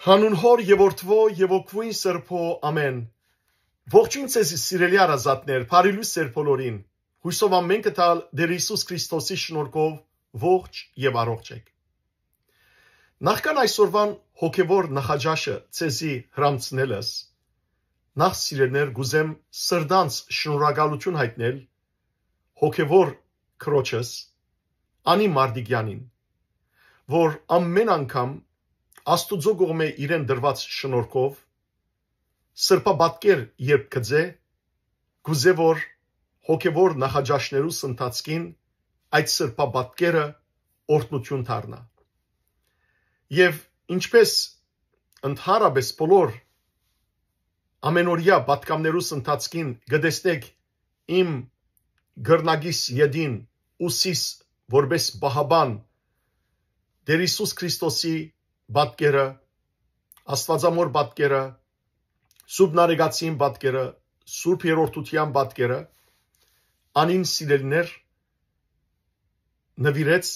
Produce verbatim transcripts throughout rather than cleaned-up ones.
Անուն Հօր եւ Որդւոյ եւ Հոգւոյն Սրբոյ, ամէն։ Ողջոյն ձեզի, սիրելի հարազատներ, բարի լոյս ձեր բոլորին։ Յուսով ամէնքը տալ Տէր Յիսուս Քրիստոսի շնորհքով ողջ եւ առողջ էք։ Նախքան այսօրուան հոգեվոր նախաճաշը ձեզի հրամցնելս, նախ, սիրելիներ, կ'ուզեմ սրտանց շնորհակալութիւն յայտնել հոգեվոր քրոջս, Անի Մարտիկեանին, որ ամէն անգամ Աստուծոյ կողմէ իրեն տրուած շնորհքով, սրբապատկեր երբ գծէ, կ'ուզէ որ հոգեվոր նախաճաշներուս ընթացքին այդ սրբապատկերը օրհնութիւն դառնայ։ Եւ ինչպէս ընդհանրապէս բոլոր ամէնօրեայ պատգամներուս ընթացքին կը տեսնէք իմ կռնակիս ետին, ուսիս, որպէս պահապան, Տէր Յիսուս Քրիստոսի պատկերը, Աստուածամօր պատկերը, Սուրբ Նարեկացին պատկերը, Սուրբ Երրորդութեան պատկերը, Անին, սիրելիներ, նուիրեց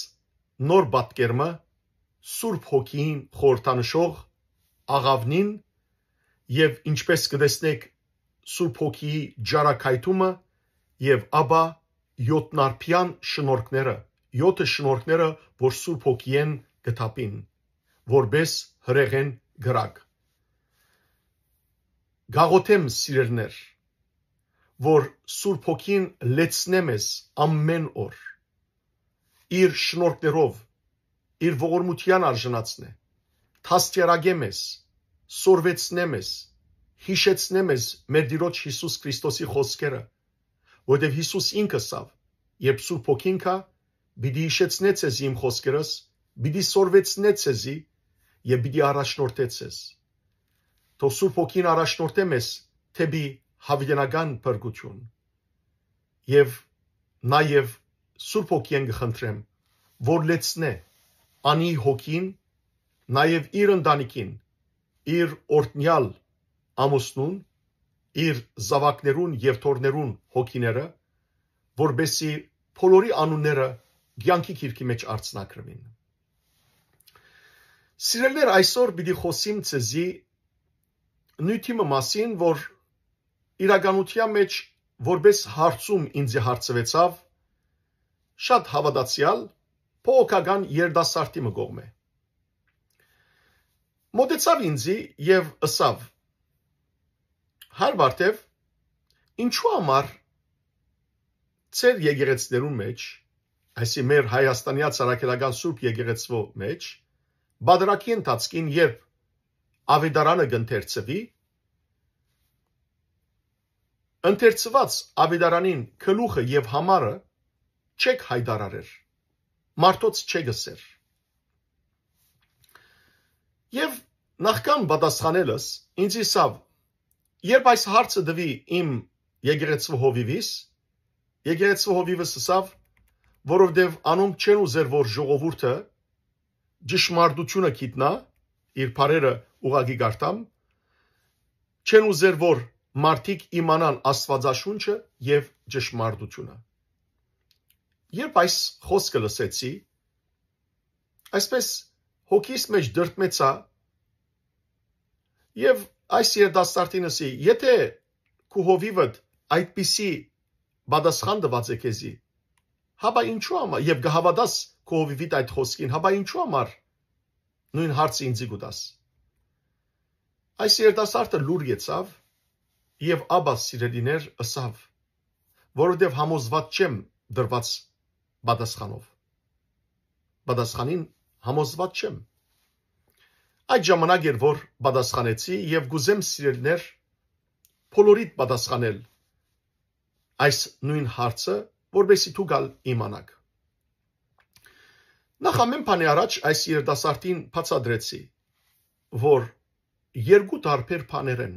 նոր պատկեր մը, Սուրբ Հոգիին խորհրդանշող աղաւնին, եւ ինչպէս կը տեսնէք, Սուրբ Հոգիի ճառագայթումը եւ ապա յոթնարբեան շնորհքները, յոթը շնորհքները, որ Սուրբ Հոգիէն կը թափին, որպէս հրեղէն կրակ։ Կ'աղօթեմ, սիրելիներ, որ Սուրբ Հոգին լեցնէ մեզ ամէն օր, իր շնորհքներով, իր ողորմութեան արժանացնէ, դաստիարակէ մեզ, սորվեցնէ մեզ, յիշեցնէ մեզ մեր Տիրոջ Յիսուս Քրիստոսի խօսքերը, որտեւ Յիսուս ինք ըսաւ. «Երբ Սուրբ Հոգին գայ, պիտի յիշեցնէ ձեզի իմ խօսքերս, պիտի սորվեցնէ ձեզի եւ պիտի առաջնորդէ ձեզ»։ Թող Սուրբ Հոգին առաջնորդէ մեզ դէպի յաւիտենական փրկութիւն։ Եւ նաեւ Սուրբ Հոգիէն կը խնդրեմ, որ լեցնէ Անիի հոգին, նաեւ իր ընտանիքին, իր օրհնեալ ամուսնուն, իր զաւակներուն եւ թոռներուն հոգիները, որպէսզի բոլորի անունները կեանքի գիրքի մէջ առանձնագրուին։ Սիրելիներ, այսօր պիտի խօսիմ ձեզի նիւթի մը մասին, որ իրականութեան մէջ որպէս հարցում ինձի հարցուեցաւ շատ հաւատացեալ բողոքական երիտասարդի մը կողմէ։ Մօտեցաւ ինձի եւ ըսաւ. «Հայր Վարդեւ, ինչու համար ձեր եկեղեցիներուն մէջ, այսինքն մեր Հայաստանեայ Առաքելական Սուրբ Եկեղեցւոյ մէջ, պատարագի ընթացքին, երբ աւետարանը կ'ընթերցուի, ընթերցուած աւետարանին գլուխը եւ համարը չեք յայտարարեր, մարդոց չեք ըսեր»։ Եւ նախքան պատասխանելս, ինձ ըսաւ. «Երբ այս հարցը տուի իմ եկեղեցւոյ հովիւիս», եկեղեցւոյ հովիւս ըսաւ, որովհետեւ անոնք չեն ուզեր որ ժողովուրդը ճշմարտութիւնը գիտնայ, իր բառերը ուղղակի կարդամ, չեն ուզեր որ մարդիկ իմանան Աստուածաշունչը եւ ճշմարտութիւնը։ Երբ այս խօսքը լսեցի, այսպէս հոգիս մէջ դրդմեցայ եւ այս երիտասարդին ըսի. «Եթէ քու հովիւդ այդպիսի պատասխան տուած է քեզի, հապա ինչու համար, եւ կը հաւատաս քու հովիւիդ այդ խօսքին, հապա ինչու համար նոյն հարցը ինձի կու տաս»։ Այս երիտասարդը լուռ գեցաւ եւ ապա, սիրելիներ, ըսաւ. «Որովհետեւ համոզուած չեմ տրուած պատասխանով»։ Պատասխանին համոզուած չեմ։ Այդ ժամանակ էր որ պատասխանեցի եւ կ'ուզեմ, սիրելիներ, բոլորիդ պատասխանել այս նոյն հարցը, որպէսզի դուք ալ իմանաք։ Նախ ամէն բանի առաջ այս երիտասարդին բացատրեցի, որ երկու տարբեր բաներ են՝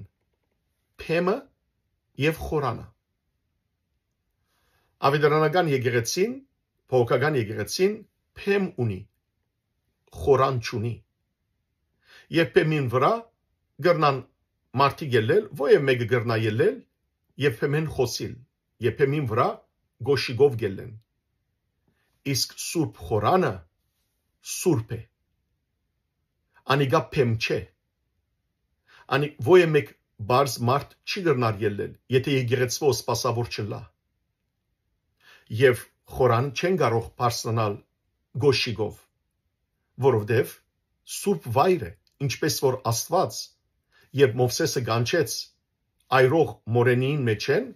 բեմը եւ խորանը։ Աւետարանական եկեղեցին, բողոքական եկեղեցին բեմ ունի, խորան չունի։ Եւ բեմին վրայ կրնան մարդիկ ելլել, որեւէ մէկը կրնայ ելլել եւ բեմէն խօսիլ, եւ բեմին վրայ կօշիկով կ'ելլեն։ Իսկ Սուրբ Խորանը սուրբ է։ Անիկա բեմ չէ, Անիկ ոյ մէկ պարզ մարդ չի կրնար ելլել, եթէ եկեղեցւոյ սպասաւոր չըլլայ։ Եւ խորան չեն կարող բարձրանալ կոշիկով, որովհետեւ սուրբ վայր է, ինչպէս որ Աստուած եւ Մովսէսը կանչեց այրող մօրենին մէջէն,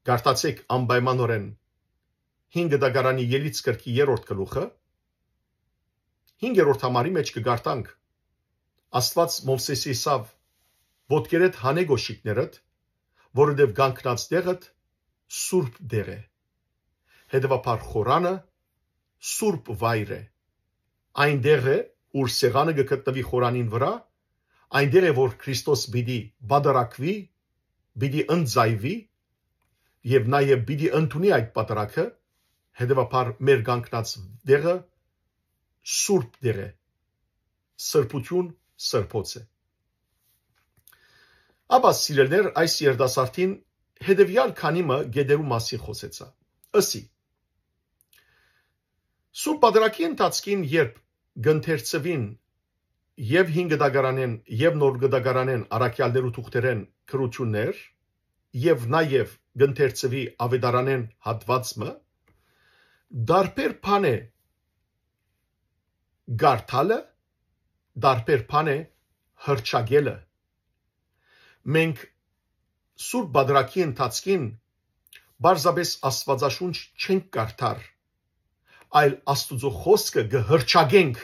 կարդացէք անպայմանօրէն հինգ դագարանի Ելից գրքի երրորդ գլուխը, հինգերորդ համարի մէջ կը կարդանք. Աստուած Մովսէսի ըսաւ. «Ոտքերդ հանէ կոշիկներդ, որովհետեւ կանգնած տեղդ սուրբ տեղ է»։ Հետեւաբար խորանը սուրբ վայր է։ Այն տեղ է, ուր սեղանը կը գտնուի խորանին վրայ, այն տեղ է, որ Քրիստոս պիտի պատարագուի, պիտի ընծայուի եւ նաեւ պիտի ընդունի այդ պատարագը, հետեւաբար մեր կանգնած տեղը սուրբ տեղ է, սրբութիւն սրբոց է։ Ապա, սիրելիներ, այս երիտասարդին հետեւեալ քանի մը կետերու մասին խօսեցայ։ Ըսի. Սուրբ Պատարագի ընթացքին, երբ կ'ընթերցուին եւ Հին Կտակարանէն, եւ Նոր Կտակարանէն առաքեալներու թուղթերէն գրութիւններ, եւ նաեւ կ'ընթերցուի Աւետարանէն հատուած մը, տարբեր բան է կարդալը, տարբեր բան է հռչակելը։ Մենք Սուրբ Պատարագի ընթացքին պարզապէս Աստուածաշունչ չենք կարդար, այլ Աստուծոյ խօսքը կը հռչակենք։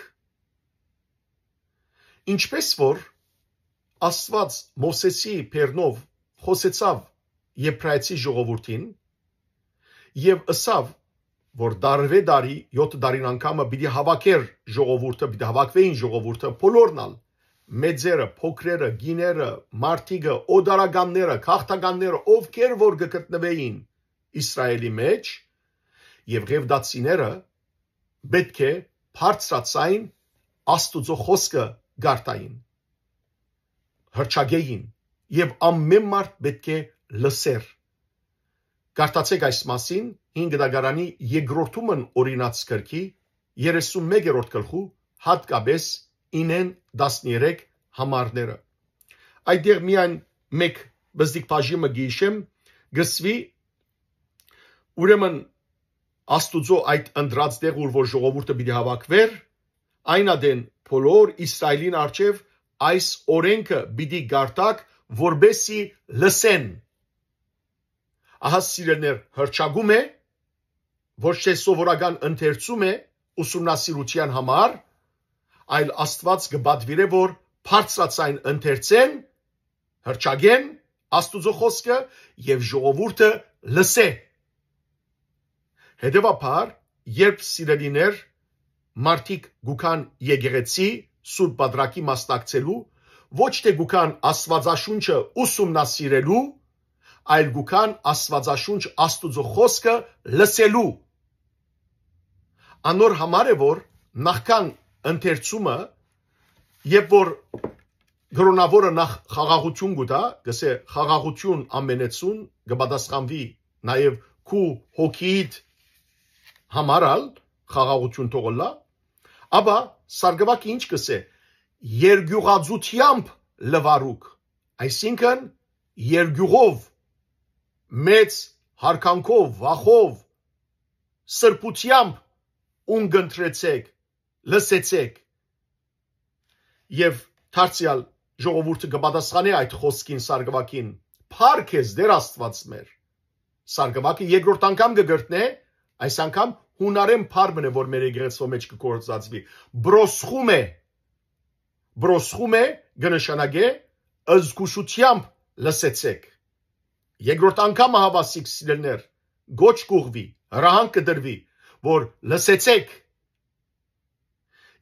Ինչպէս որ Աստուած Մովսէսի բեռնով խօսեցաւ Եբրայեցի ժողովուրդին եւ ըսաւ, որ տարուէ տարի, եօթ տարին անգամը պիտի հաւաքէր ժողովուրդը, պիտի հաւաքուէին ժողովուրդը, բոլորն ալ, մեծերը, փոքրերը, կիները, մարդիկը, օտարականները, քաղաքականները, ովքեր որ կը գտնուէին Իսրայէլի մէջ, եւ Ղեւտացիները պէտք է բարձրաձայն Աստուծոյ խօսքը կարդային, հռչակէին, եւ ամէն մարդ պէտք է լսէր։ Կարդացէք այս մասին Հին Կտակարանի երկրորդումն օրինաց գրքի երեսուն մեկերորդ գլխու, յատկապէս ինէն տասներեք համարները։ Այդտեղ միայն մէկ բզդիկ բաժինը կը յիշեմ, կ'ըսուի. «Ուրեմն Աստուծոյ այդ ընտրած տեղ, ուր որ ժողովուրդը պիտի հաւաքուէր, այն ատեն բոլոր Իսրայէլին առջեւ այս օրէնքը պիտի կարդաք, որպէսզի լսեն»։ Ահա, սիրելիներ, հռչակում է, ոչ թե սովորական ընթերցում է ուսումնասիրութեան համար, այլ Աստուած կը պատուիրէ, որ բարձրաձայն ընթերցեն, հռչակեն Աստուծոյ խօսքը եւ ժողովուրդը լսէ։ Հետեւաբար, երբ, սիրելիներ, մարդիկ կու գան եկեղեցի Սուրբ Պատրակի մասնակցելու, ոչ թե կու գան Աստուածաշունչը ուսումնասիրելու, այլ կու գան Աստուածաշունչ, Աստուծոյ խօսքը լսելու։ Անոր համար է, որ նախքան ընթերցումը, երբ որ կրոնաւորը նախ խաղաղութիւն կու տայ, կ'ըսէ, խաղաղութիւն ամենեցուն, կը պատասխանուի նաեւ քու հոգիիդ համար ալ խաղաղութիւն թող ըլլայ, ապա Սարգսակը ինչ կ'ըսէ, երկիւղածութեամբ լուարուք, այսինքն երկիւղով, մեծ հարգանքով, վախով, սրբութեամբ ուն կ'ընտրեցէք, լսեցէք։ Եւ դարձեալ ժողովուրդը կը պատասխանէ այդ խօսքին Սարգսակին. «Փառք քեզ, Տէր Աստուած մեր»։ Սարգսակը երկրորդ անգամ կը կրթնէ, այս անգամ յունարէն բառ մըն է, որ մեր եկեղեցւոյ մէջ կը գործածուի։ Բրոսխում է, բրոսխում է, կը նշանակէ զգուշութեամբ լսեցէք։ Երկրորդ անգամը հաւասիկ սիրելներ, գոչ կուղղուի, հրահանգ կը տրուի, որ լսեցէք։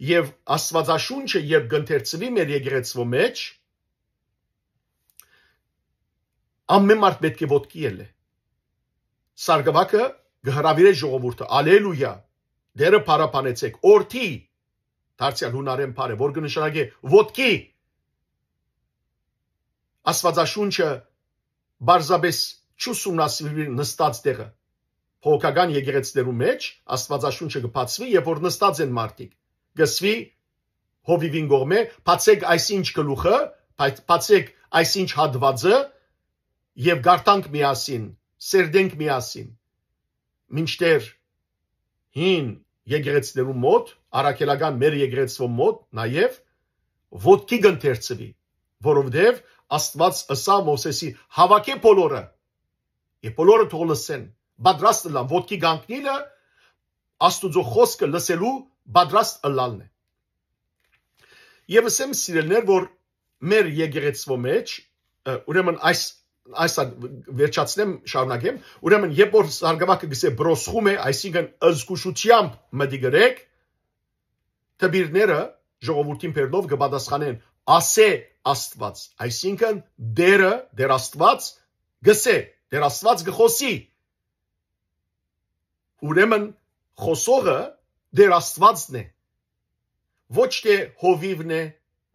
Եւ Աստուածաշունչը, երբ կ'ընթերցուի մեր եկեղեցւոյ մէջ, ամեն մարդ պէտք է ոտքի ելլէ։ Սարգսակը կը հրաւիրէ ժողովուրդը. «Ալելույա, Տէրը փառաբանեցէք, օրդի», դարձեալ յունարէն բառ է, որ կը նշանակէ ոտքի։ Աստուածաշունչը պարզապէս չուսումնասիրուի նստած տեղը։ Բողոքական եկեղեցիներու մէջ Աստուածաշունչը կը բացուի, երբ որ նստած են մարդիկ, կ'ըսուի հովիւին կողմէ, բացէք այս ինչ գլուխը, բայց բացեք այս ինչ հատվածը եւ գարտանք միասին, սերտենք միասին, մինչդեռ հին եկեղեցիներու մոտ, առաքելական մեր եկեղեցվո մոտ նաեւ ոտքի կ'ընթերցուի, որովհետեւ Աստուած ըսաւ Մովսէսի. «Հաւաքէ բոլորը, եւ բոլորը թող լսեն, պատրաստ ըլլան ոտքի կանգնիլը, Աստուծոյ խօսքը լսելու պատրաստ ըլլալն է»։ Եւս եմ, սիրելիներ, որ մեր եկեղեցվո մէջ, ը, ուրեմն այս, այս ա-, վերջացնեմ, շարունակեմ, ուրեմն երբ որ Սարգսակը գսէ բրոսխում է, այսինքն զգուշությամբ մտի գրեք, դպիրները ժողովուրդին բերնով կը պատասխանեն. «Ասէ Աստուած», այսինքն Տերը, Տեր Աստուած գսէ, Տեր Աստուած գխոսի։ Ուրեմն խոսողը Տեր Աստուածն է, ոչ թէ հովիւն է,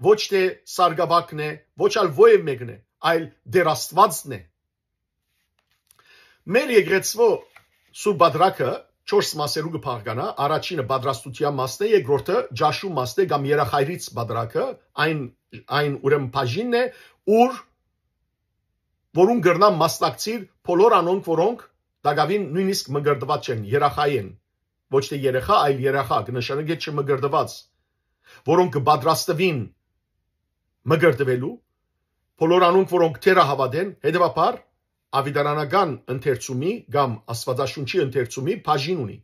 ոչ թէ Սարգսակն է, ոչ ալ ոեւ մեկն է, այլ Տեր Աստուածն է։ Մեր եկեղեցվո Սուրբ Պատրակը չորս մասերու կը բաղկանայ, առաջինը պատրաստութեան մասն է, երկրորդը ճաշու մասն է կամ երախայրից պատրակը, այն, այն ուրեմն բաժինն է, ուր, որուն կրնան մասնակցիլ բոլոր անոնք, որոնք տակաւին նոյնիսկ մկրտուած չեն, երախայ են, ոչ թէ երեխայ, այլ երախայ, կը նշանակէ չմկրտուած, որոնք կը պատրաստուին մկրտուելու, բոլոր անոնք, որոնք թերը հաւատեն, հետեւաբար աւետարանական ընթերցումի կամ Աստուածաշունչի ընթերցումի բաժին ունի։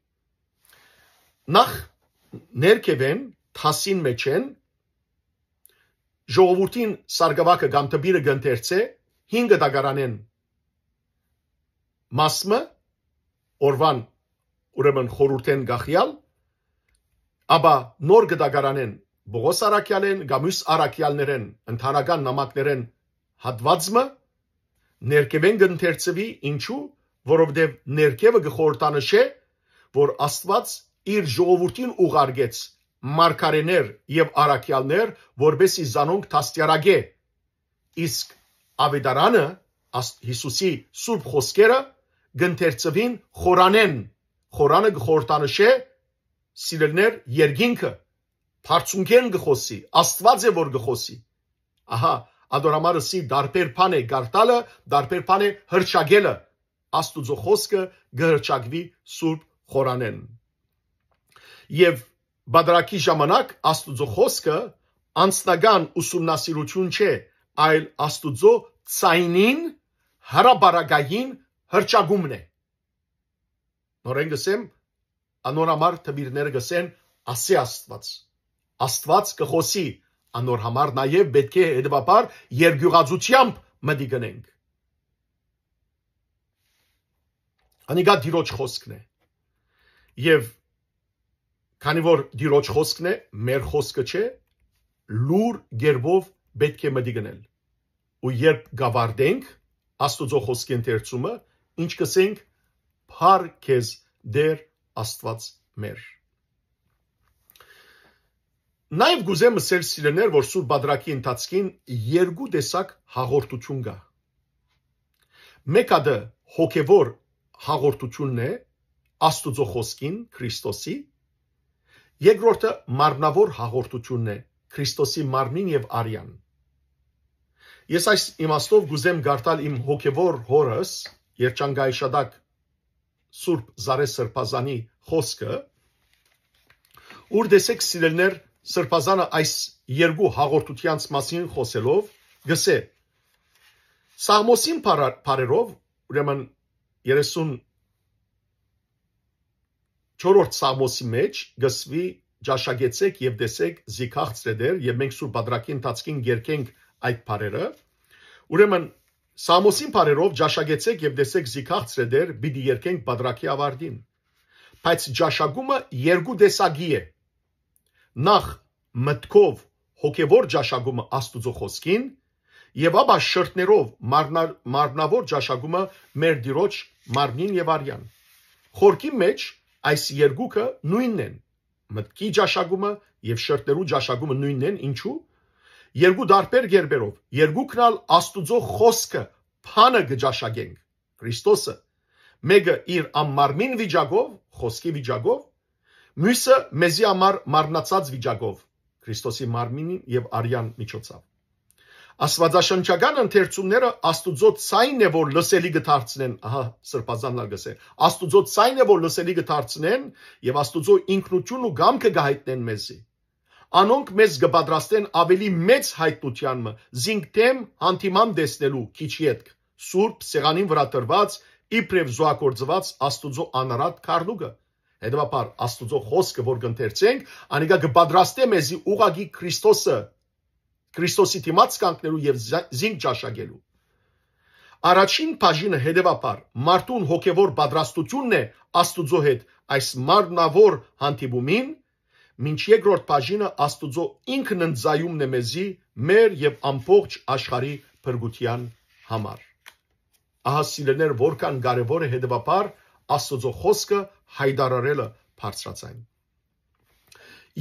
Նախ ներքեւէն դասին մէջ են, ժողովուրդին Սարգսակը կամ դպիրը կ'ընթերցէ հինգ դագարանէն մաս մը, օրուան, ուրեմն խորհուրդէն գախեալ, ապա նոր գդագարանէն Պողոս առաքեալէն կամ մյուս առաքեալներէն, ընդհանական նամակներէն հատուած մը, ներքեւէն կ'ընթերցուի, ինչու, որովհետեւ ներքեւը կը խորհրդանշէ, որ Աստուած իր ժողովուրդին ուղարկեց մարգարէներ եւ առաքեալներ, որպեսզի զանոնք դաստիարակէ, իսկ աւետարանը, Աս-, Յիսուսի սուրբ խօսքերը կ'ընթերցուին խորանէն, խորանը կը խորհրդանշէ, սիրելիներ, երկինքը, բարձունքէն կը խօսի, Աստուած է որ կը խօսի։ Ահա, ադոր համար ըսի դարբեր բան է գարտալը, դարբեր բան է հրճակելը, Աստուծոյ խօսքը կը հրճակուի սուրբ խորանէն։ Եւ պատրակի ժամանակ Աստուծոյ խօսքը անձնական ուսումնասիրութիւն չէ, այլ Աստուծոյ ձայնին հրապարակային հրճակումն է։ Նորէն կ'ըսեմ, անոր համար դպիրները կ'ըսեն, «Ասէ Աստուած»։ Աստուած կը խօսի, անոր համար նաեւ պէտք է հետեւաբար երկիւղածութեամբ մտի գնենք։ Անիկա Տիրոջ խօսքն է։ Եւ քանի որ Տիրոջ խօսքն է, մեր խօսքը չէ, լուր կերպով պէտք է մտի գնել։ Ու երբ կ'աւարտենք Աստուծոյ խօսքի ընթերցումը, ինչ կ'ըսենք, «Փառք քեզ, Տեր Աստուած մեր»։ Նաեւ կ'ուզեմ ըսել, սիրելիներ, որ Սուրբ Պատրակի ընթացքին երկու տեսակ հաղորդութիւն կայ։ Մէկ հատը հոգեվոր հաղորդութիւնն է Աստուծոյ խօսքին, Քրիստոսի, երկրորդը մարմնաւոր հաղորդութիւնն է Քրիստոսի մարմնին եւ արեան։ Ես այս իմաստով կ'ուզեմ կարդալ իմ հոգեվոր հօրս, երջանկայիշատակ Սուրբ Զարեհ Սրբազանի խօսքը, ուր տեսեք, սիրելիներ, Սրբազանը այս երկու հաղորդութեանց մասին խօսելով գսէ. Սաղմոսին փառ-, փառերով, ուրեմն երեսուն չորրորդ Սաղմոսի մէջ գսուի. «Ճաշակեցեք եւ տեսեք, զի քաղցր է Տեր», եւ մենք Սուրբ Պատրակի ընթացքին կերկենք այդ փառերը։ Ուրեմն, Սաղմոսին փառերով, «Ճաշակեցեք եւ տեսեք, զի քաղցր է Տեր», պիտի երգենք Պատրակի աւարտին։ Բայց ճաշակումը երկու տեսակի է։ Նախ, մտքով հոգեվոր ճաշակումը Աստուծոյ խօսքին, եւ ապա շրթներով մարմնա-, մարմնաւոր ճաշակումը մեր Տիրոջ մարմնին եւ արեան։ Խորքի մէջ այս երկուքը նոյնն են։ Մտքի ճաշակումը եւ շրթներու ճաշակումը նոյնն են, ինչու՞։ Երկու տարբեր կերպերով, երկուքն ալ Աստուծոյ խօսքը, բանը կը ճաշակենք, Քրիստոսը։ Մէկը իր անմարմին վիճակով, խօսքի վիճակով, մյուսը մեզի համար մարմնացած վիճակով, Քրիստոսի մարմինին եւ արեան միջոցով։ Աստուածաշնչական ընթերցումները Աստուծոյ ցայնն է, որ լսելի կը դարձնեն, ահա, սրբազանն ալ կ'ըսէ, Աստուծոյ ցայնն է, որ լսելի կը դարձնեն, եւ Աստուծոյ ինքնութիւնն ու կամքը կը յայտնեն մեզի։ Անոնք մեզ կը պատրաստեն աւելի մեծ յայտնութեան մը, զինք դէմ յանդիման տեսնելու քիչ ետք, սուրբ սեղանին վրայ դրուած, իբրեւ զոհագործուած Աստուծոյ անարատ քարլուկը։ Հետեւաբար, Աստուծոյ խօսքը, որ կ'ընթերցենք, անիկա կը պատրաստէ մեզի ուղղակի Քրիստոսը, Քրիստոսի դիմաց կանգնելու եւ զա-, զինք ճաշակելու։ Առաջին բաժինը, հետեւաբար, մարդուն հոգեվոր պատրաստությունն է Աստուծոյ հետ այս մարմնաւոր հանդիպումին, մինչ երկրորդ բաժինը Աստուծոյ ինքնընծայումն է մեզի, մեր եւ ամբողջ աշխարհի փրկութեան համար։ Ահա, սիրելիներ, որքան կարեւոր է, հետեւաբար, Աստուծոյ խօսքը յայտարարելը բարձրաձայն։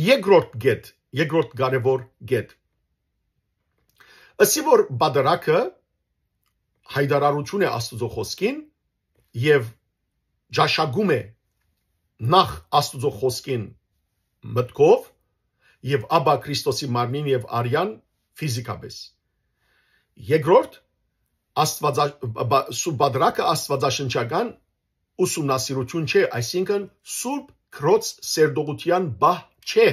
Երկրորդ կետ, երկրորդ կարեւոր կետ։ Ըսի որ պատարագը յայտարարութիւն է Աստուծոյ խօսքին եւ ճաշակում է նախ Աստուծոյ խօսքին մտքով եւ ապա Քրիստոսի մարմնին եւ արեան ֆիզիկապէս։ Երկրորդ, Աստուածա-, բա-, Սուրբ Պատարագը աստուածաշնչական ուսումնասիրութիւն չէ, այսինքն Սուրբ Քրոց սերտողութեան պահ չէ։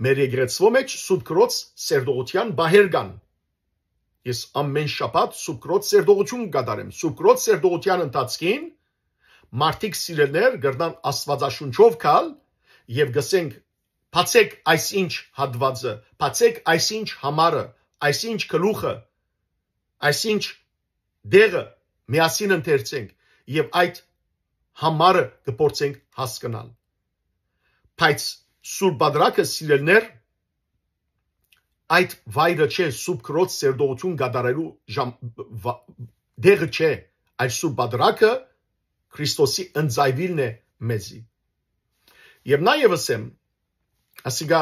Մեր եկեղեցւոյ մէջ Սուրբ Քրոց սերտողութեան պահեր կան։ Ես ամեն շաբաթ Սուրբ Քրոց սերտողութիւն կատարեմ։ Սուրբ Քրոց սերտողութեան ընթացքին մարդիկ, սիրելիներ, կրնան Աստուածաշունչով գալ եւ կ'ըսենք. «Բացեք այսինչ հատուածը, բացեք այսինչ համարը, այսինչ գլուխը, այսինչ տեղը, միասին ընթերցենք եւ այդ համարը կը փորձենք հասկնալ»։ Բայց Սուրբ Պատարագը, սիրելիներ, այդ վայրը չէ, Սուրբ Քրոց սերտողութիւն կատարելու ժամ-, վա-, տեղը չէ, այլ Սուրբ Պատարագը Քրիստոսի ընծայուիլն է մեզի։ Եւ նաեւ ըսեմ, ասիկա,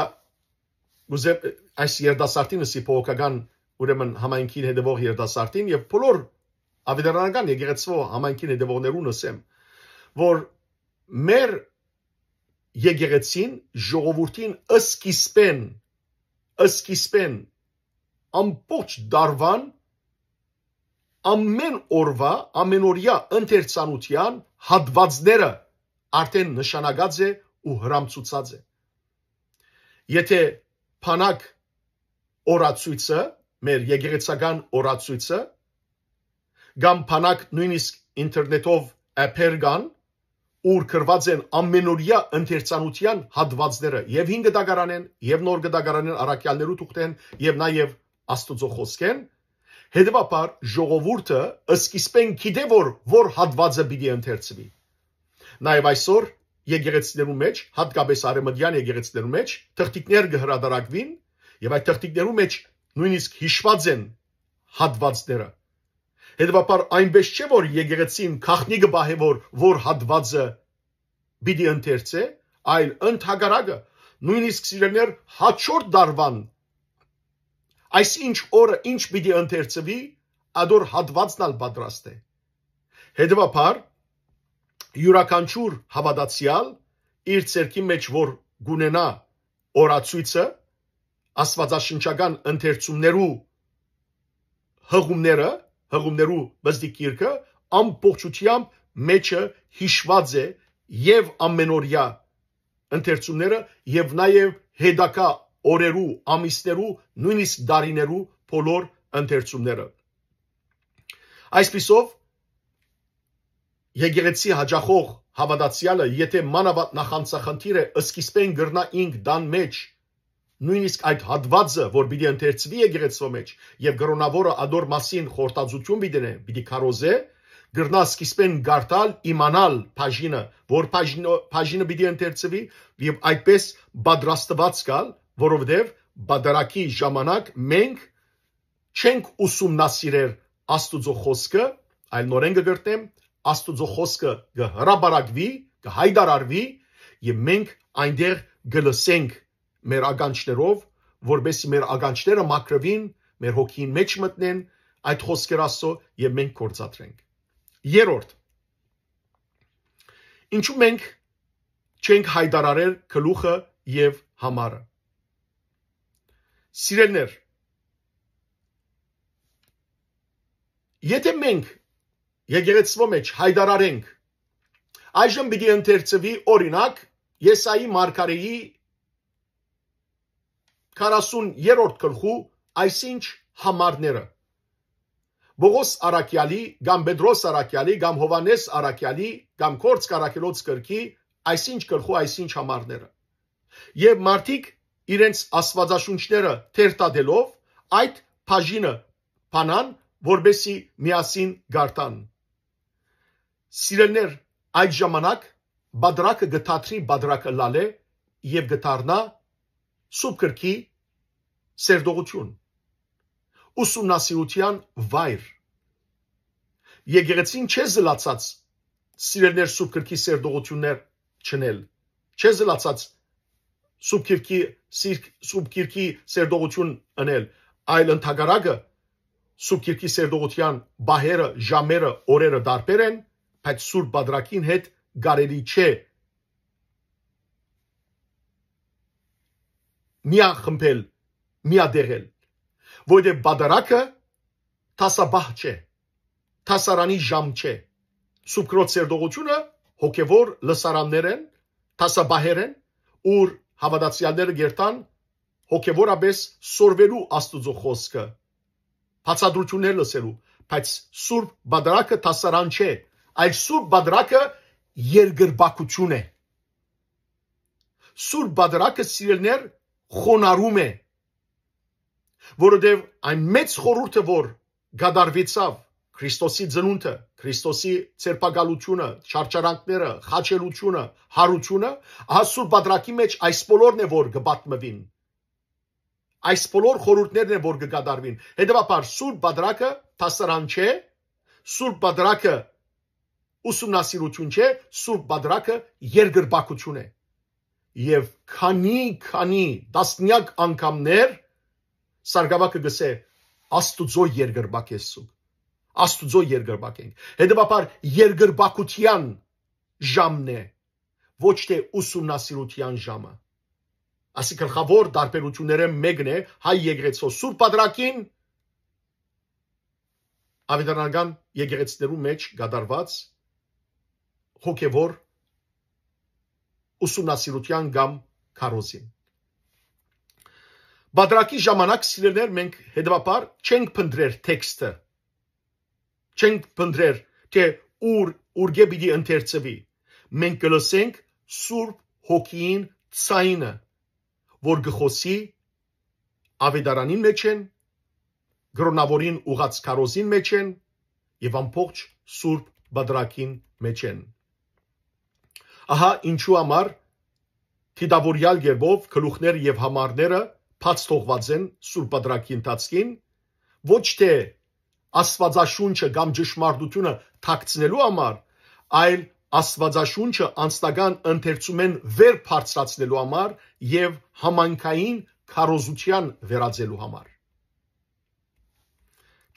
կ'ուզեմ այս երիտասարդին ըսի, բողոքական, ուրեմն, համայնքին հետեւող երիտասարդին եւ բոլոր աւետարանական եկեղեցւոյ համայնքին հետեւողներուն ըսեմ, որ մեր եկեղեցին ժողովուրդին սկիզբէն, սկիզբէն ամբողջ դարուան ամեն օրուայ, ամենօրեայ ընթերցանութեան հատուածները արդեն նշանակած է ու հրամցուցած է։ Եթե բանակ օրացոյցը, մեր եկեղեցական օրացոյցը, կամ բանակ նոյնիսկ ինտերնետով էփեր կան, ուր գրուած են ամենօրեայ ընթերցանութեան հատուածները, եւ հին կտակարանեն, եւ նոր կտակարանեն, առաքեալներու թուղթէն, եւ նաեւ Աստուծոյ խօսքէն, հետեւաբար ժողովուրդը սկիզբէն գիտէ, որ, որ հատուածը պիտի ընթերցուի։ Նաեւ այսօր եկեղեցիներու մէջ, հատկապես արեւմտեան եկեղեցիներու մէջ, թղթիկներ կը հրատարակուին, եւ այդ թղթիկներու մէջ նոյնիսկ յիշուած են հատուածները։ Հետեւաբար այնպէս չէ, որ եկեղեցին գաղտնի կը պահէ, որ, որ հատուածը պիտի ընթերցէ, այլ ընդհակառակը, նոյնիսկ, սիրելիներ, յաջորդ դարուան, այսինչ օրը ինչ պիտի ընթերցուի, ադոր հատուածն ալ պատրաստ է։ Հետեւաբար, իւրաքանչիւր հաւատացեալ իր ձեռքի մէջ որ կունենայ օրացոյցը, աստուածաշնչական ընթերցումներու հղումները, հղումներու բզդի գիրքը ամբողջութեամբ մէջը յիշուած է, եւ ամենօրեայ ընթերցումները, եւ նաեւ հետագայ օրերու, ամիսներու, նոյնիսկ տարիներու բոլոր ընթերցումները։ Այսպիսով, եկեղեցի յաճախող հաւատացեալը, եթե մանաւանդ նախանձախնդիր է, սկիզբէն կրնայ ինք տան մէջ, նոյնիսկ այդ հատուածը, որ պիտի ընթերցուի եկեղեցւոյ մէջ, եւ կրօնաւորը ադոր մասին խորհրդածութիւն պիտի դնէ, պիտի քարոզէ, կրնայ սկիզբէն կարդալ, իմանալ բաժինը, որ բաժինը, բաժինը պիտի ընթերցուի, եւ այդպես պատրաստուած գալ, որովհետեւ պատարագի ժամանակ մենք չենք ուսումնասիրեր Աստուծոյ խօսքը, այլ, նորէն կը կրկնեմ, Աստուծոյ խօսքը կը հրապարակուի, կը յայտարարուի, եւ մենք այնտեղ կը լսենք մեր ականջներով, որպեսզի մեր ականջները մաքրուին, մեր հոգիին մէջ մտնեն այդ խօսքերը Աստուծոյ, եւ մենք գործադրենք։ Երրորդ, ինչու մենք չենք յայտարարեր գլուխը եւ համարը։ Սիրելիներ, Եթե մենք եկեղեցւոյ մէջ յայտարարենք, այժմ պիտի ընթերցուի, օրինակ, Եսայի մարգարէի քառասուն երրորդ գլխու այսինչ համարները։ Պողոս առաքեալի կամ Պետրոս առաքեալի կամ Յովհաննէս առաքեալի կամ Գործք առաքելոց գրքի այսինչ գլխու այսինչ համարները։ Եւ մարդիկ իրենց աստուածաշունչները թերթատելով այդ բաժինը բանան, որպեսզի միասին գարտան։ Սիրելիներ, այդ ժամանակ Պատրակը կը դադրի Պատրակ ըլլալէ եւ կը դառնայ Սուրբ Գրքի սերտողութիւն, ուսումնասիրութեան վայր։ Եկեղեցին չէ զլացած, սիրելիներ, Սուրբ Գրքի սերտողութիւններ չընել, չէ զլացած Սուրբ Գիրքի, սիրք-, Սուրբ Գիրքի սերտողութիւն ընել, այլ ընդհակառակը, Սուրբ Գիրքի սերտողութեան պահերը, ժամերը, օրերը տարբեր են, բայց Սուրբ Պատրակին հետ կարելի չէ միախմբել, միատեղել, որովհետեւ Պատրակը դասապահ չէ, դասարանի ժամ չէ։ Սուրբ Գրոց սերտողութիւնը հոգեվոր լսարաններ են, դասապահեր են, ուր հաւատացեալները կերթան հոգեվորապէս սորվելու Աստուծոյ խօսքը, բացատրութիւններ լսելու, բայց Սուրբ Պատրակը դասարան չէ, այլ Սուրբ Պատրակը երկրպագութիւն է։ Սուրբ Պատրակը, սիրելիներ, խոնարհում է, որովհետեւ այն մեծ խորհուրդը, որ կատարուեցաւ, Քրիստոսի ծնունդը, Քրիստոսի ձերբակալութիւնը, չարչարանքները, խաչելութիւնը, յարութիւնը, ահա Սուրբ Պատրակի մէջ այս բոլորն է, որ կը պատմուին։ Այս բոլոր խորհուրդներն է, որ կը կատարուին։ Հետեւաբար, Սուրբ Պատրակը դասարան չէ, Սուրբ Պատրակը ուսումնասիրութիւն չէ, Սուրբ Պատրակը երկրպագութիւն է։ Եւ քանի, քանի, տասնեակ անգամներ Սարգսակը կ'ըսէ. «Աստուծոյ երկրպագ ես դուք, Աստուծոյ երկրպագ ենք»։ Հետեւաբար, երկրպագութեան ժամն է, ոչ թէ ուսումնասիրութեան ժամը։ Ասի գլխաւոր տարբերութիւններէն մէկն է հայ եկեղեցւոյ Սուրբ Պատրակին աւետարանական եկեղեցիներու մէջ կատարուած հոգեվոր ուսումնասիրութեան կամ քարոզին։ Պատրակի ժամանակ, սիրելիներ, մենք հետեւաբար չենք փնտռեր տեքստը, չենք փնտռեր, թէ ուր, ուրկէ պիտի ընթերցուի։ Մենք կը լսենք Սուրբ Հոգիին ձայնը, որ կը խօսի աւետարանին մէջ են, կրօնաւորին ուղղած քարոզին մէջ են եւ ամբողջ Սուրբ Պատրակին մէջ են։ Ահա ինչու համար դիտաւորեալ կերպով գլուխներ եւ համարները բաց թողուած են Սուրբ Պատրակի ընթացքին, ոչ թէ Աստուածաշունչը կամ ճշմարտութիւնը թաքցնելու համար, այլ Աստուածաշունչը անձնական ընթերցումէն վեր բարձրացնելու համար եւ համայնքային քարոզութեան վերածելու համար։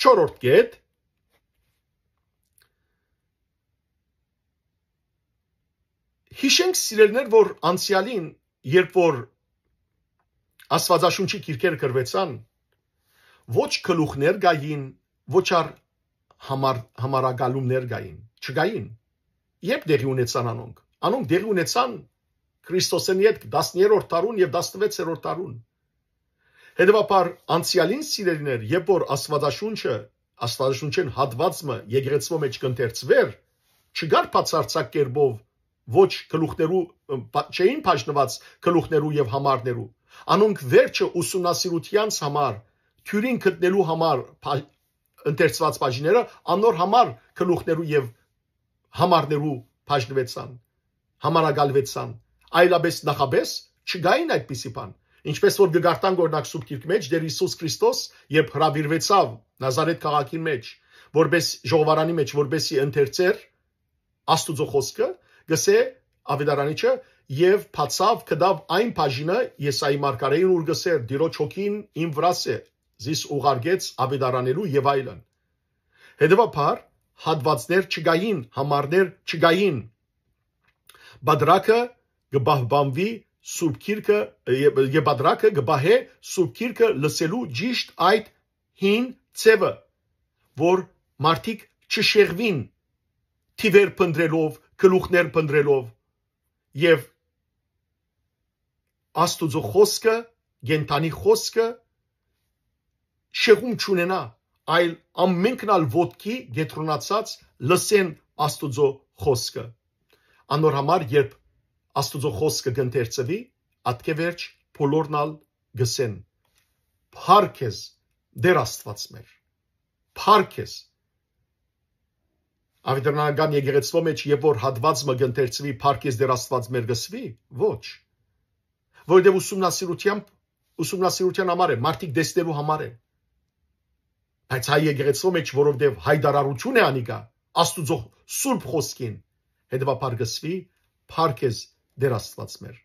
Չորրորդ կետ, յիշենք, սիրելիներ, որ անցեալին, երբ որ Աստուածաշունչի գիրքերը գրուեցան, ոչ գլուխներ կային, ոչ ալ համար-, համարակալումներ կային, չկային։ Երբ տեղի ունեցան անոնք, անոնք տեղի ունեցան Քրիստոսէն ետք տասներորդ դարուն եւ տասնվեցերորդ դարուն։ Հետեւաբար, անցեալին, սիրելիներ, երբ որ Աստուածաշունչը, Աստուածաշունչէն հատուած մը եկեղեցւոյ մէջ կընթերցուէր, չկար բացարձակ կերպով ոչ գլուխներու, ը, բա-, չէին բաժնուած գլուխներու եւ համարներու։ Անոնք վերջը ուսումնասիրութեանց համար, թիւրին գտնելու համար բա-, ընթերցուած բաժինները անոր համար գլուխներու եւ համարներու բաժնուեցան, համարակալուեցան, այլապես նախապես չկային այդպիսի բան։ Ինչպես որ կը կարդանք, օրինակ, Սուրբ Գիրք մէջ, Տէր Յիսուս Քրիստոս, երբ հրաւիրուեցաւ Նազարեթ քաղաքին մէջ, որպես ժողովարանի մէջ, որպեսի ընթերցէր Աստուծոյ խօսքը, կ'ըսէ աւետարանիչը, եւ բացաւ, գտաւ այն բաժինը Եսայի մարգարէին, ուր կ'ըսէր. «Տիրոջ հոգին իմ վրաս է, զիս ուղարկեց աւետարանելու» եւ այլն։ Հետեւաբար, հատուածներ չկային, համարներ չկային։ Բատրակը կը պահպանուի Սուրբ Գիրքը, եւ, եւ Բատրակը կը պահէ Սուրբ Գիրքը լսելու ճիշտ այդ հին ձեւը, որ մարդիկ չշեղուին թիւեր փնտռելով, գլուխներ փնտռելով, եւ Աստուծոյ խօսքը, կենդանի խօսքը շեղում չունենայ, այլ ամէնքն ալ ոտքի կեդրոնացած լսեն Աստուծոյ խօսքը։ Անոր համար, երբ Աստուծոյ խօսքը կ'ընթերցուի, ատկէ վերջ բոլորն ալ կ'ըսեն. «Փառք քեզ, Տէր Աստուած մեր, փառք քեզ»։ Աւետարանական եկեղեցւոյ մէջ երբ որ հատուած մը կ'ընթերցուի, «Փառք քեզ, Տէր Աստուած մեր» կ'ըսուի, ոչ, որովհետեւ ուսումնասիրութեամբ, ուսումնասիրութեան համար է, մարդիկ տեսնելու համար է։ Բայց հայ եկեղեցւոյ մէջ, որովհետեւ յայտարարութիւն է անիկա Աստուծոյ սուրբ խօսքին, հետեւաբար կ'ըսուի. «Փառք քեզ, Տէր Աստուած մեր»։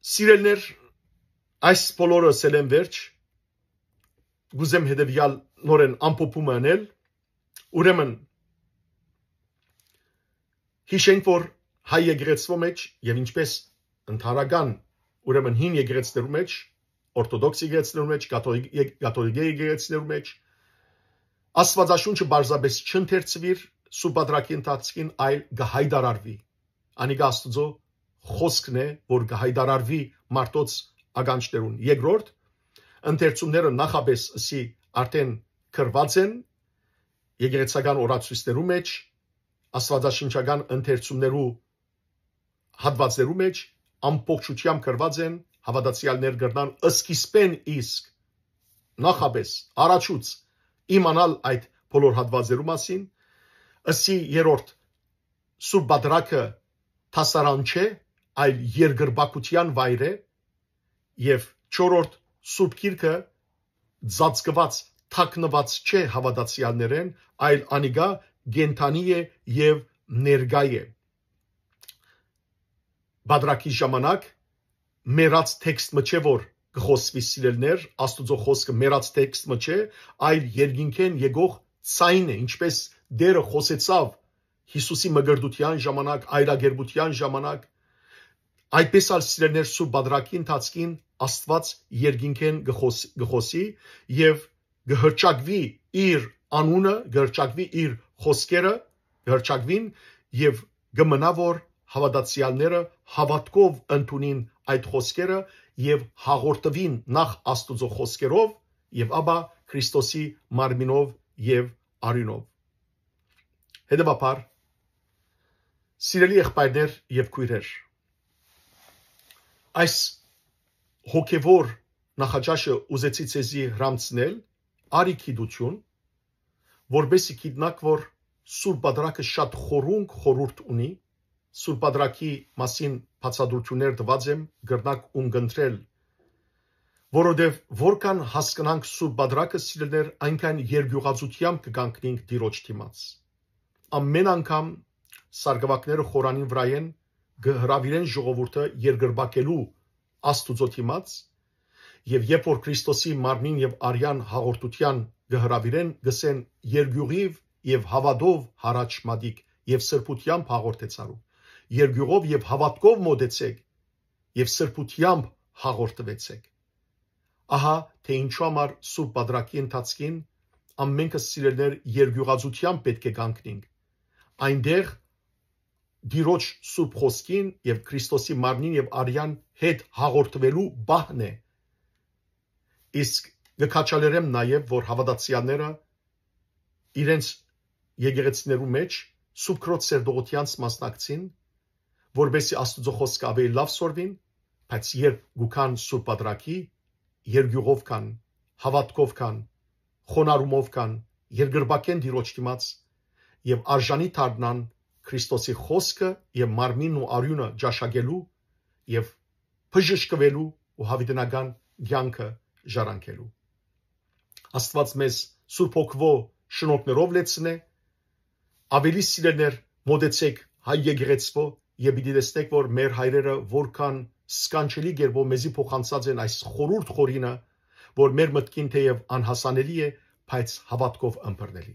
Սիրելիներ, այս բոլորը ըսելէն վերջ, կ'ուզեմ հետեւեալ նորէն ամփոփումը ընել։ Ուրեմն, յիշենք, որ հայ եկեղեցւոյ մէջ եւ ինչպէս ընդհանրական, ուրեմն, հին եկեղեցիներու մէջ, օրթոդոքս եկեղեցիներու մէջ, կաթողիկ-, ե-, կաթողիկէ եկեղեցիներու մէջ, Աստուածաշունչը պարզապէս չ'ընթերցուիր Սուրբ Պատրակի ընթացքին, այլ կը յայտարարուի։ Անիկա Աստուծոյ խօսքն է, որ կը յայտարարուի մարդոց ականջներուն։ Երկրորդ, ընթերցումները նախապէս ըսի արդէն գրուած են եկեղեցական օրացոյցներու մէջ, աստուածաշնչական ընթերցումներու հատուածներու մէջ ամբողջութեամբ գրուած են, հաւատացեալներ կրնան սկիզբէն իսկ, նախապէս, առաջուց իմանալ այդ բոլոր հատուածներու մասին, ըսի երրորդ Սուրբ Պատրակը դասարան չէ, այլ երկրպագութեան վայր է, եւ չորրորդ Սուրբ Գիրքը ծածկուած, թաքնուած չէ հաւատացեալներէն, այլ անիկա կենդանի է եւ ներկայ է։ Պատրակի ժամանակ մեռած թեքստ մը չէ, որ կը խօսուի, սիրելիներ, Աստուծոյ խօսքը մեռած թեքստ մը չէ, այլ երկինքէն եկող ձայն է, ինչպէս Տէրը խօսեցաւ Յիսուսի մկրտութեան ժամանակ, այրագերբութեան ժամանակ, այդպէս ալ, սիրելիներ, Սուրբ Պատրակի ընթացքին Աստուած երկինքէն կը խոս-, կը խօսի եւ կը հռչակուի իր անունը, կը հռչակուի իր խօսքերը, կը հռչակուին եւ կը մնայ, որ հաւատացեալները հաւատքով ընդունին այդ խօսքերը եւ հաղորդուին նախ Աստուծոյ խօսքերով եւ ապա Քրիստոսի մարմինով եւ արիւնով։ Հետեւաբար, սիրելի եղբայրներ եւ քոյրեր, այս հոգեվոր նախաճաշը ուզեցի ձեզի հրամցնել, արի գիտութիւն, որպեսզի գիտնաք, որ Սուրբ Պատրակը շատ խորունկ խորհուրդ ունի, Սուրբ Պատրակի մասին բացատրութիւններ տուած եմ, կրնաք ուն կընտրել, որովհետեւ որքան հասկնանք Սուրբ Պատրակը, սիրելիներ, այնքան երկիւղածութեամբ կը կանգնենք Տիրոջ դիմաց։ Ամէն անգամ սարկուակները խորանին վրայէն կը հրաւիրեն ժողովուրդը երկրպագելու Աստուծոյ դիմաց, եւ երբ որ Քրիստոսի մարմնին եւ արեան հաղորդութեան կը հրաւիրեն, կ'ըսեն. «Երկիւղիւ եւ հաւատով յառաջ մատիկ եւ սրբութեամբ հաղորդեցարու։ Երկիւղով եւ հաւատքով մօտեցէք եւ սրբութեամբ հաղորդուեցէք»։ Ահա թէ ինչու համար Սուրբ Պատրակի ընթացքին ամէնքը, սիրելիներ, երկիւղածութեամբ պէտք է կանգնենք։ Այնտեղ Տիրոջ սուրբ խօսքին եւ Քրիստոսի մարմնին եւ արեան հետ հաղորդուելու պահն է։ Իսկ կը քաջալերեմ նաեւ, որ հաւատացեալները իրենց եկեղեցիներու մէջ Սուրբ Քրոջ սերտողութեանց մասնակցին, որպեսզի Աստուծոյ խօսքը աւելի լաւ սորվին, բայց երբ կու գան Սուրբ Պատրակի, երկիւղով կան, հաւատքով կան, խոնարհումով կան, երկրպագեն Տիրոջ դիմաց եւ արժանի դառնան Քրիստոսի խօսքը եւ մարմինն ու արիւնը ճաշակելու եւ բժշկուելու ու յաւիտենական կեանքը ժառանգելու։ Աստուած մեզ Սուրբ Հոգւոյ շնորհքներով լեցնէ, աւելի, սիրելիներ, մօտեցէք հայ եկեղեցւոյ եւ պիտի տեսնէք, որ մեր հայրերը որքան սքանչելի կերպով մեզի փոխանցած են այս խորհուրդ խորինը, որ մեր մտքին թէեւ անհասանելի է, բայց հաւատքով ըմբռնելի։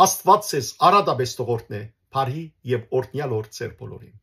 Աստուած ձեզ արատապէս թող օրհնէ, բարի եւ օրհնեալ օր ձեր բոլորին։